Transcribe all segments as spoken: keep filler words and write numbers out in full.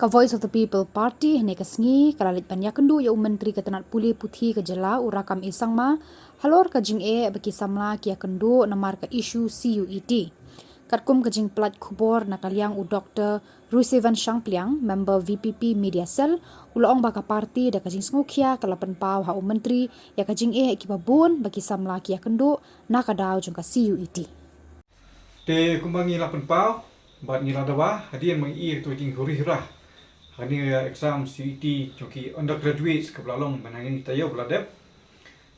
Ka Voice of the People Party hynne ka sngi ka la leit ban ïakynduh ïa u Myntri ka tnat pule puthi ka jylla u Rakkam A Sangma halor ka jingeh ba ki samla ki ïakynduh namar ka issue C U E T. Katkum ka jingpynlait khubor na ka liang u Doktor Rusevan Shangpliang, member V P P Media Cell, u la ong ba ka party da ka jingsngewkhia ka la pynpaw ha u Myntri ïa ka jingeh kiba bun ba ki samla ki ïakynduh na ka daw jong ka C U E T. Te kumba ngi la pynpaw bad ngi la dawa hadien ba ngi i ïa ka jinghuri hura ha kane ka exam C U E T jong ki undergraduates kaba la long mynta ha kane ka taïew ba la dep.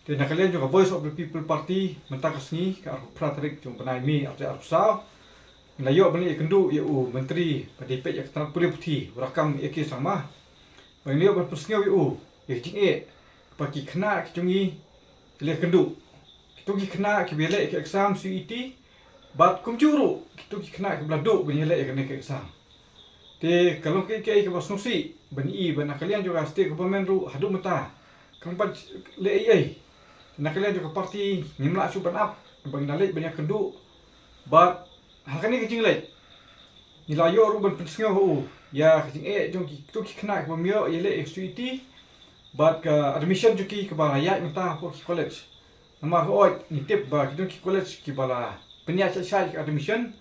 Te na ka liang jong ka Voice of the People Party mynta ka sngi ka arphew phra tarik jong u bnai May arhajar arphew saw, ngi la ïoh ban leit ïakynduh ïa u Myntri ba dei peit ïa ka tnat pule puthi u Rakkam A K Sangma. Ba ngi la ïoh ban pynsngew ïa u ïa ka jingeh ba ki khynnah ki jong ngi ki la ïakynduh. Kito ki khynnah kiba ïaleh ïa ka exam C U E T bad kumjuh ruh kito ki khynnah kiba la duh ban ïaleh ïa kane ka exam. Te ka long kaei kaei kaba sngewsih ban i ba na ka liang jong ka state government ruh haduh mynta kam pat leh ei ei. Na ka liang jong ka party ngim lah shuh ban ap ba ngi la leit ban ïakynduh. Bad ha kane ka jingleit ngi la ïoh ruh ban pynsngew ha u ïa ka jingeh jong kito ki khynnah kiba ym ïoh ïaleh ïa ka C U E T bad ka admission jong ki kaba la ïaid mynta hapoh ki college. Namar hooid ngi tip ba ki don ki college kiba la pynïaid shai shai ka admission,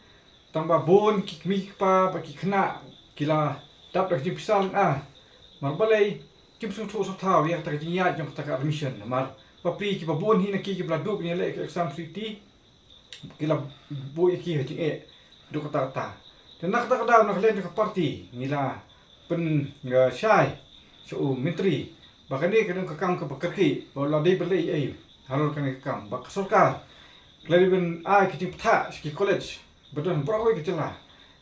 tang ba bun ki kmie ki kpa bad ki khynnah ki la dap da ka jingpisa lynga. Namar balei kim sngewthuh sngewthaw ïa kata ka jingïaid jong kata ka admission, namar bapli kiba bun hi na ki kiba la duh ban ïaleh ïa ka exam C U E T ki la buh ïa ki ha jingeh. Dei kata kata te na kata ka daw na ka liang jong ka party ngi la pynshai sha u Myntri ba kane ka don ka kam kaba kyrkieh ba u la dei ban leh ei ei halor kane ka kam, ba ka sorkar ka la dei ban ai ka jingbthah sha ki college ba don baroh kawei ka jylla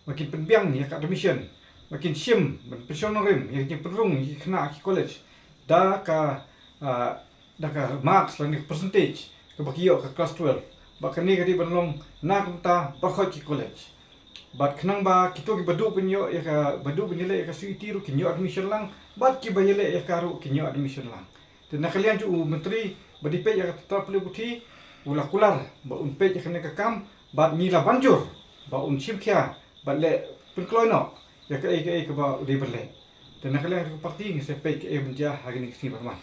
ba kin pynbiang ïa ka admission, ba kin shim ban pynshong nongrim ïa ka jingpynrung ïa ki khynnah ki college da ka, ah, da ka marks lane ka percentage kaba ki ïoh ha ka class twelve. Ba kane ka dei ban long na ka bynta baroh ki college. Bad khnang ba kito kiba duh ban ïoh ïa ka, ba duh ban ïaleh ïa ka C U E T ruh kin ïoh admission lang bad kiba ïaleh ïa ka ruh kin ïoh admission lang. Te na ka liang jong u Myntri ba dei peit ïa ka tnat pule puthi u la kular ba un peit ïa kane ka kam bad ngi la ban jur ba un shim khia bad leh pynkloi noh ïa kaei kaei kaba u dei ban leh. Te na ka liang jong ka party ngin sa peit kaei ban jia ha kine ki sngi ban wan.